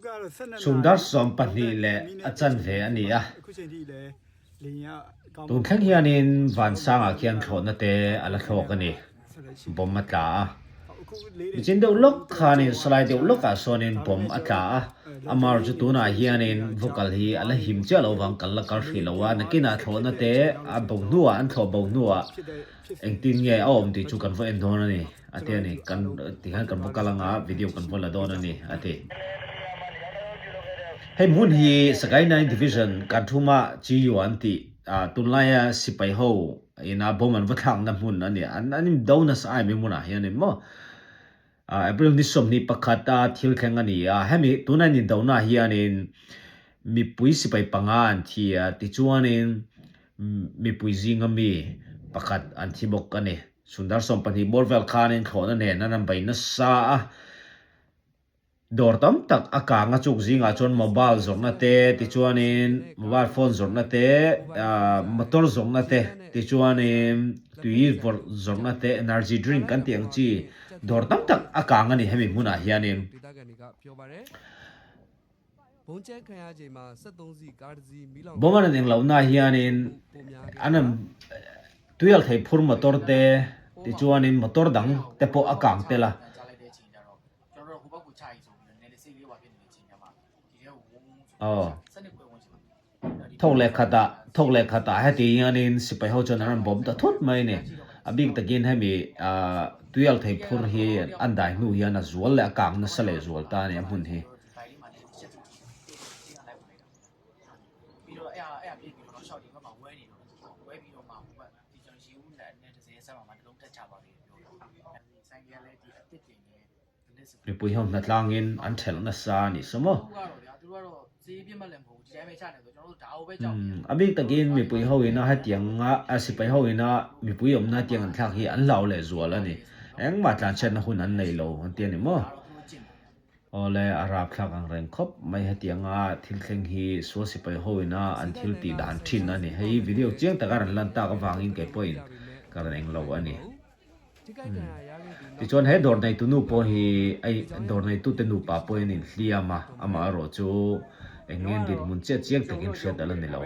Chhun dar 12 leh a chanve a ni a. Tun thleng hianin Vansangah khian thlawhna te a la thlawk a ni. Bomb a tla a. Michin deuh lawk khanin salai deuh lawkah sawnin bomb a tla a. Amar chu tunah hianin vokal hi a la him chiah lo vang kal la kal hrih lo a. Nakinah thlawhna te a bo hnuah an thlawh bo hnuah engtin nge a awm tih chu kan va en dawn a ni a ti a ni. Kan tikhan kan va kal anga video kan va la dawn a ni a ti. Hei hmun hi Sagainai Division Kanthuma Chiyu an tih tunlaia sipai ho ina bomb an va thlakna hmun a ni. An an in do nasa a hemi hmunah hianin maw April ni 21 a thil thleng a ni a. Hemi tuna an indona hianin mipui sipai panga an thi a, tichuanin mipui zinga mi pakhat an thi bawk a ni. Sundar 20 bawr vel khanin thlawhna nen an an bei nasa a. Dawr tam tak a kang a chuk zingah chuan mobile zawrhna te tichuanin mobile phone zawrhna te motor zawrhna te tichuanin tui vawrh zawrhna te energy drink kan tih ang chi dawr tam tak a kang a ni hemi hmunah hianin. Bomb an rawn eng lohna hianin an rawn tuial thei phur motor te tichuanin motor dang te pawh a kang tel a. Aw. Thawk leh khatah, thawk leh khatah heti hianin sipai ho chuan an rawn bawm ta thut mai a ni. A bik takin hemi ah tuial thei phur hi an dai hnu hian a zual leh a kang nasa leh zual ta a ni a hmun hi. Mipui ho hnatlangin an thelh nasa a nih saw maw? Umm, a bik takin mipui ho ina hetianga sipai ho ina mipui awmna hetiang an thlak hi an hlau leh zual a ni. Engmah tlanchhiatna hun an nei lo an ti a ni maw? Awle, a rapthlak ang reng khawp mai hetianga thil thleng hi sual sipai ho ina an thil tih dan thin a ni. Hei video chiang taka rawn lan tak avangin kei pawhin ka rawn englo a ni. Tichuan he dawr neitu nu pawh hi ei dawr neitute nupa pawhin an inhliam a, amah erawh chu eng nge an dinhmun chiah chiang takin hriat a la ni lo.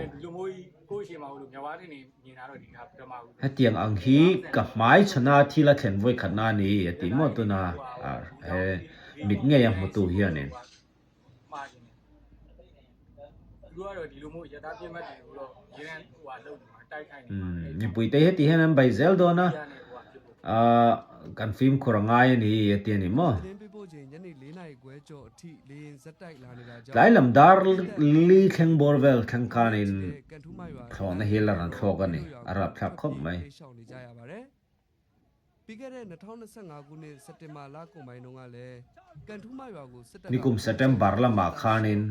Hetiang ang hi ka hmai chhana thil a thlen vawikhatna a ni a tih maw tuna he mit ngei a hmutu hianin. Mipui te heti hian an bei zel dawn a, ahh kan fimkhur a ngai a ni a ti a ni maw? Tlai lam dar li thleng bawr vel thleng khanin thlawhna hi la rawn thlawk a ni, a rapthlak khawp mai. Nikum September lamah khanin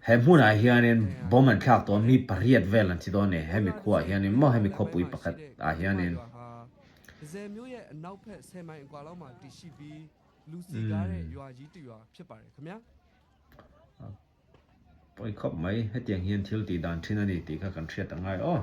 he hmunah hianin bomb an thlak tawh a, mi pariat vel an thi dawn a ni, hemi khuaah hianin maw hemi khawpui pakhat ah hianin. Pawi khawp mai, hetiang hian thil tih dan thin a ni tih kha kan hriat a ngai aw.